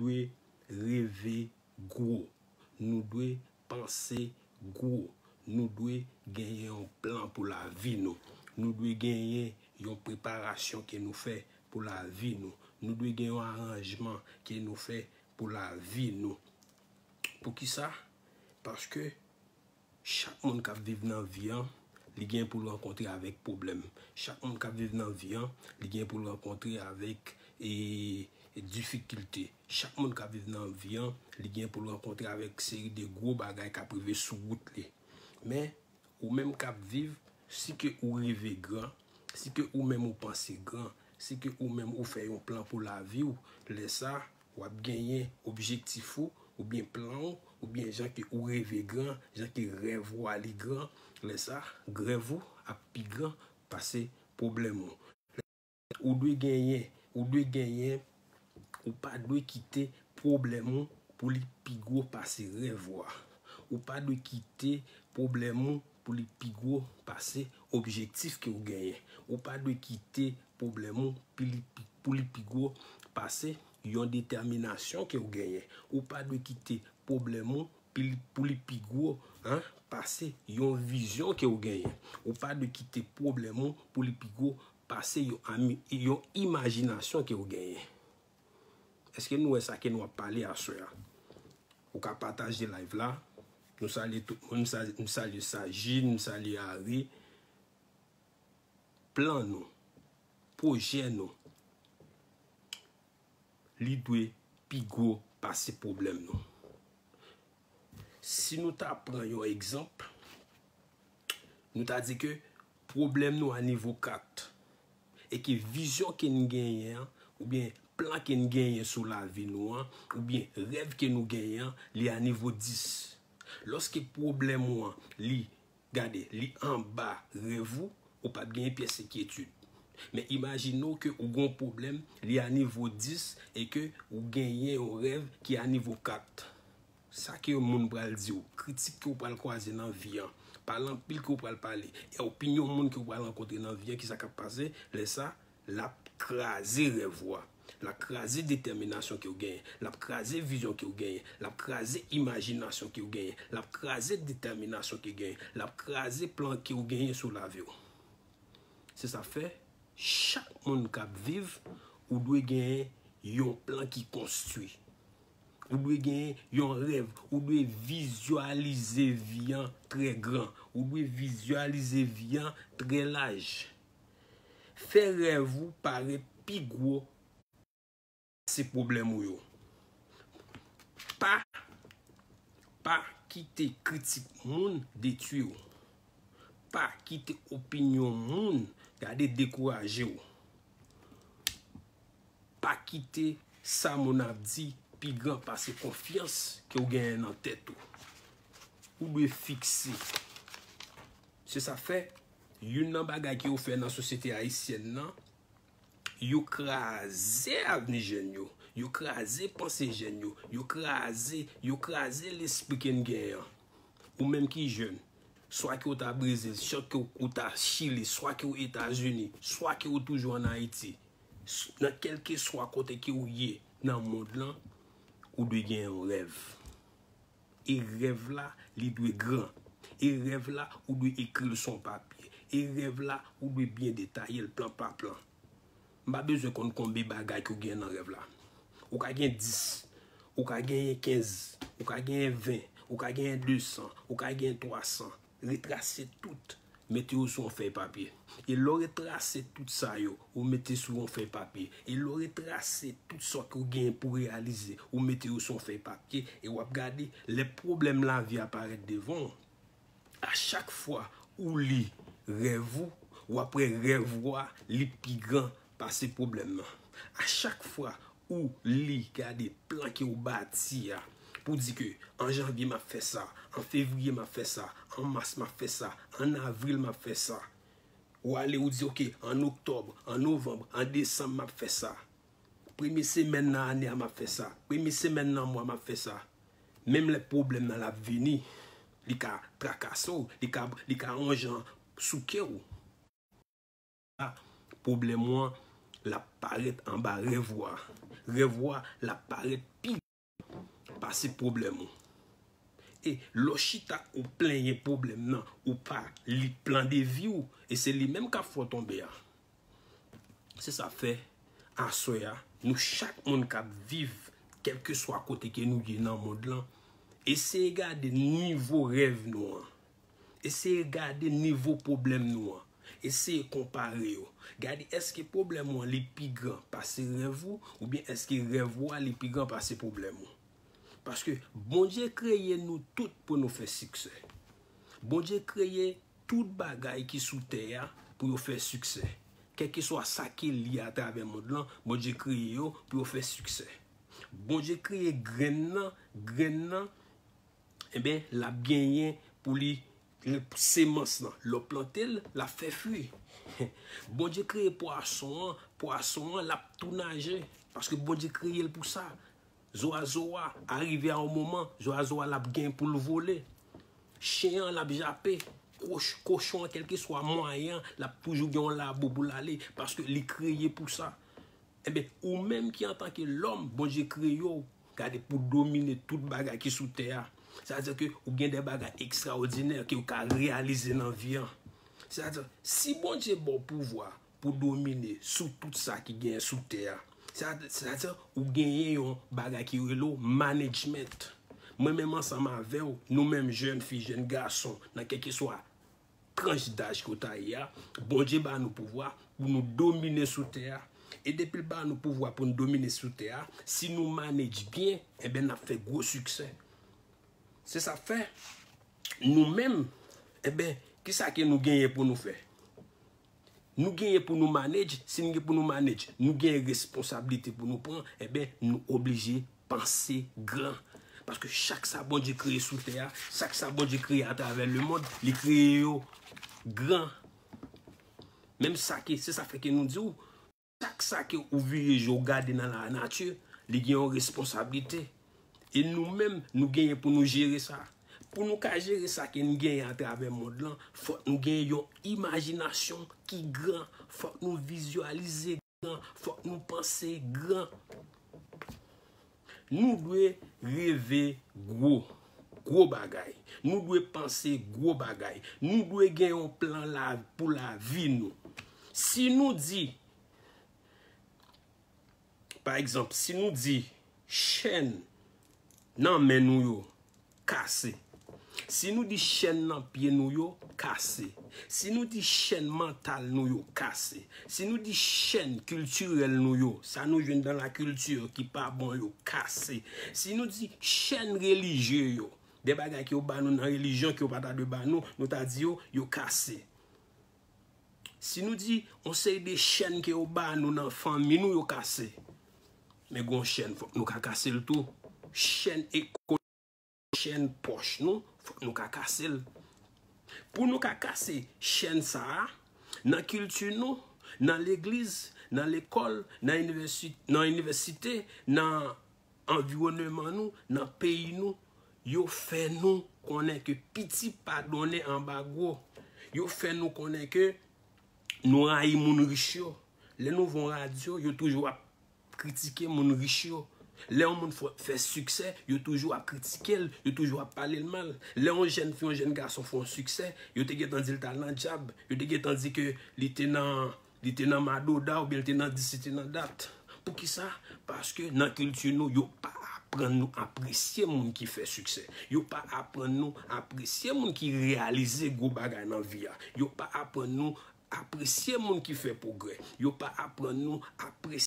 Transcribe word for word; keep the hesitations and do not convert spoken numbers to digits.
dwe reve gwo. Nou dwe panse gwo. Nou dwe genyen yon plan pou lavi nou. Nou dwe genyen yon preparasyon ke nou fè pou lavi nou. Nou dwe gen yon aranjman ke nou fè pou lavi nou. Poukisa? Paske chak moun k ap viv nan vi an, li gen pou l rankontre avèk pwoblèm. Chak moun k ap viv nan vi an, li gen pou l rankontre avèk e, difikilte. Chak moun k ap viv nan vi an, li gen pou l rankontre avèk seri de gwo bagay k ap rive sou wout li. Men, ou menm k ap viv, si ke ou reve gran, si ke ou menm ou panse gran, si ke ou menm ou fè yon plan pou lavi w, lè sa, w ap genyen objektif ou, oubyen plan ou, oubyen jan ke ou reve gran, jan ke rèv ou a li gran, lè sa, rèv ou ap pi gran pase pwoblèm ou. Ou dwe genyen, ou dwe genyen, ou pa dwe kite pwoblèm ou pou li pi gwo pase rèv ou a. Ou pa dwe kite pwoblèm ou pou li pi gwo pase objektif ke ou genyen. Ou pa dwe kite pwoblèm ou pou li pi, pou li pi gwo pase yon detèminasyon ke ou genyen. Ou pa dwe kite pwoblèm ou pou li, pou li pi gwo, en, pase yon vizyon ke ou genyen. Ou pa dwe kite pwoblèm ou pou li pi gwo pase yon, ami, yon imajinasyon ke ou genyen. Èske nou wè sa ke nou ap pale aswè a? Ou ka pataje live la. Nou salye tout moun. M sa-, m salye Sajid, m salye Ari. Plan nou, pwojè nou, li dwe pi gwo pase pwoblèm nou. Si nou ta pran yon egzanp, nou ta di ke pwoblèm nou a nivo kat, e ke vizyon ke n genyen an, oubyen plan ke n genyen sou lavi nou an, oubyen rèv ke nou genyen an, li a nivo dis. Lòske pwoblèm ou an, li, gade, li anba rèv ou, ou p ap genyen pyès enkyetid. Men imajine w ke ou gen yon pwoblèm, li a nivo dis, e ke ou genyen yon rèv ki a nivo kat. Sa ke yon moun pral di w, kritik ke w pral kwaze nan vi an, pale anpil ke w pral pale, e opinyon moun ke w pral rankontre nan vi an, kisa k ap pase? Lè sa, l ap kraze rèv ou a. L ap kraze detèminasyon ke w genyen. L ap kraze vizyon ke w genyen. L ap kraze imajinasyon ke w genyen. L ap kraze detèminasyon ke w genyen. L ap kraze plan ke w genyen sou lavi w. Se sa k fè, chak moun k ap viv, ou dwe genyen yon plan ki konstwi. Ou dwe genyen yon rèv. Ou dwe vizyalize vi an trè gran. Ou dwe vizyalize vi an trè laj. Fè rèv ou parèt pi gwo pase pwoblèm ou yo. Pa, pa kite kritik moun detwi w. Pa kite opinyon moun, gade, dekouraje w. Pa kite sa moun ap di pi gran pase konfyans ke w genyen nan tèt ou. Ou dwe fikse. Se sa k fè, youn nan bagay ke yo fè nan sosyete ayisyèn nan, yo kraze avni jèn yo. Yo kraze panse jèn yo. Yo kraze, yo kraze lespri ke n genyen an. Ou menm ki jèn, swa ke w ta Brezil, swa ke w ta Chili, swa ke w Etazini, swa ke w toujou ann Ayiti, s-, nan kèlkeswa kote ke w ye nan mond lan, ou dwe gen yon rèv. E rèv la, li dwe gran. E rèv la, ou dwe ekri l sou yon papye. E rèv la, ou dwe byen detaye l plan pa plan. M pa bezwen konn konbe bagay ke w gen nan rèv la. Ou ka gen dis, ou ka genyen kenz, ou ka genyen ven, ou ka genyen de san, ou ka genyen twa san. Retrase tout, mete yo sou yon fèy papye. E lè w retrase tout sa yo, ou mete sou yon fèy papye. E lè w retrase tout sa ke w genyen pou reyalize, ou mete yo sou yon fèy papye. E w ap gade, lè pwoblèm lavi a parèt devan w, a chak fwa ou li rèv ou, w ap wè rèv ou a, li pi gran pase pwoblèm nan. A chak fwa ou li, gade plan ke w bati a, pou di ke an janvye m ap fè sa, an fevriye m ap fè sa, an mas m ap fè sa, an avril m ap fè sa. Ou ale, ou di, oke, an oktòb, an novanm, an desanm m ap fè sa. Premye semèn nan ane a m ap fè sa. Premye semèn nan mwa m ap fè sa. Menm lè pwoblèm nan l ap vini, li ka trakase w, li ka, li ka yon jan souke w. Pwoblèm ou an, l ap parèt anba rèv ou a. rèv ou a, l ap parèt pi gran pase pwoblèm ou. E lè w chita ou plenyen pwoblèm nan, ou pa li plan de vi w, e se li menm k ap fè w tonbe a. Se sa fè, aswè a, nou chak moun k ap viv, kèlkeswa kote ke nou ye nan mond lan, eseye gade nivo rèv nou an. Eseye gade nivo pwoblèm nou an. Eseye konpare yo. Gade èske pwoblèm ou an li pi gran pase rèv ou, oubyen èske rèv ou a li pi gran pase pwoblèm ou. Paske Bondye kreye nou tout pou nou fè siksè. Bondye kreye tout bagay ki sou tè a pou yo fè siksè. Kèlkeswa sa ke li atravè mond lan, Bondye kreye yo pou yo fè siksè. Bondye kreye grenn nan, grenn nan, enben, l ap genyen pou li semans lan. Lè w plante l, l ap fè fwi. Bondye kreye pwason an, pwason an, l ap tou naje. Paske Bondye kreye l pou sa. Zwazo a, arive a yon moman, zwazo a l ap gen pou l vole. Chen an l ap jape. Koch, kochon an, kèlkeswa mwayen an, l ap toujou gen yon labo pou l ale, paske li kreye pou sa. Enben, ou menm ki antanke lòm, Bondye kreye w, gade, pou domine tout bagay ki sou tè a. Sa vle di ke ou gen de bagay ekstraòdinè ke ou ka reyalize nan vi an. Sa vle di, si Bondye ba w pouvwa pou domine sou tout sa ki genyen sou tè a, sa, sa vle di, ou genyen yon bagay ki rele w management. Mwen menm ansanm avè w, nou menm jèn fi, jèn gason, nan kèlkeswa tranch daj ke w ta ye a, Bondye ba nou pouvwa pou nou domine sou tè a. E depi l ba nou pouvwa pou nou domine sou tè a, si nou manage byen, enben, n ap fè gwo siksè. Se sa fè, nou menm, enben, kisa ke nou genyen pou nou fè? Nou genyen pou nou manage, si nou gen pou nou manage, nou genyen responsablite pou nou pran, enben, nou oblije panse gran. Paske chak sa Bondye kreye sou tè a, chak sa Bondye kreye atravè lemonn, li kreye yo gran. Menm sa ke, se sa fè ke nou di w, chak sa ke ou vire je w gade nan lanati, li gen yon responsablite. E nou menm, nou genyen pou nou jere sa. Pou nou ka jere sa ke nou genyen atravè mond lan, fòk nou gen yon imajinasyon ki gran, fòk nou vizyalize gran, fòk nou panse gran. Nou dwe reve gwo, gwo bagay. Nou dwe panse gwo bagay. Nou dwe gen yon plan la, pou lavi nou. Si nou di, pa egzanp, si nou di chèn nan men nou yo kase, si nou di chèn nan pye nou yo kase, si nou di chèn mantal nou yo kase, si nou di chèn kiltirèl nou yo, sa nou jwenn dans la culture ki pa bon yo kase, si nou di chèn relijye yo, de bagay ke yo ba nou nan relijyon ke yo pa ta dwe ba nou, nou ta di yo, yo kase. Si nou di yon seri de chèn ke yo ba nou nan fanmi nou yo kase, men gon chèn fòk nou ka kase l tou. Chèn ekonomik, chèn pòch nou, fòk nou ka kase l. Pou nou ka kase chèn sa a, nan kilti nou, nan legliz, nan lekòl, nan inivèsi-, nan inivèsite, nan anviwònman nou, nan peyi nou, yo fè nou konnen ke piti pa donnen anba gwo. Yo fè nou konnen ke nou rayi moun rich yo. Lè nou vè yon radyo, yo toujou ap kritike moun rich yo. Lè yon moun fè, fè siksè, yo toujou ap kritike l, yo toujou ap pale l mal. Lè yon jèn fi, yon jèn gason fè yon siksè, yo te gentan di l t al nan dyab, yo te gentan di ke li te nan, li te nan madoda oubyen li te nan dis, li te nan dat. Poukisa? Paske nan kilti nou, yo pa aprann nou apresye moun ki fè siksè. Yo pa aprann nou apresye moun ki reyalize gwo bagay nan vi a. Yo pa aprann nou apresye moun ki fè pwogrè. Yo pa aprann nou apresye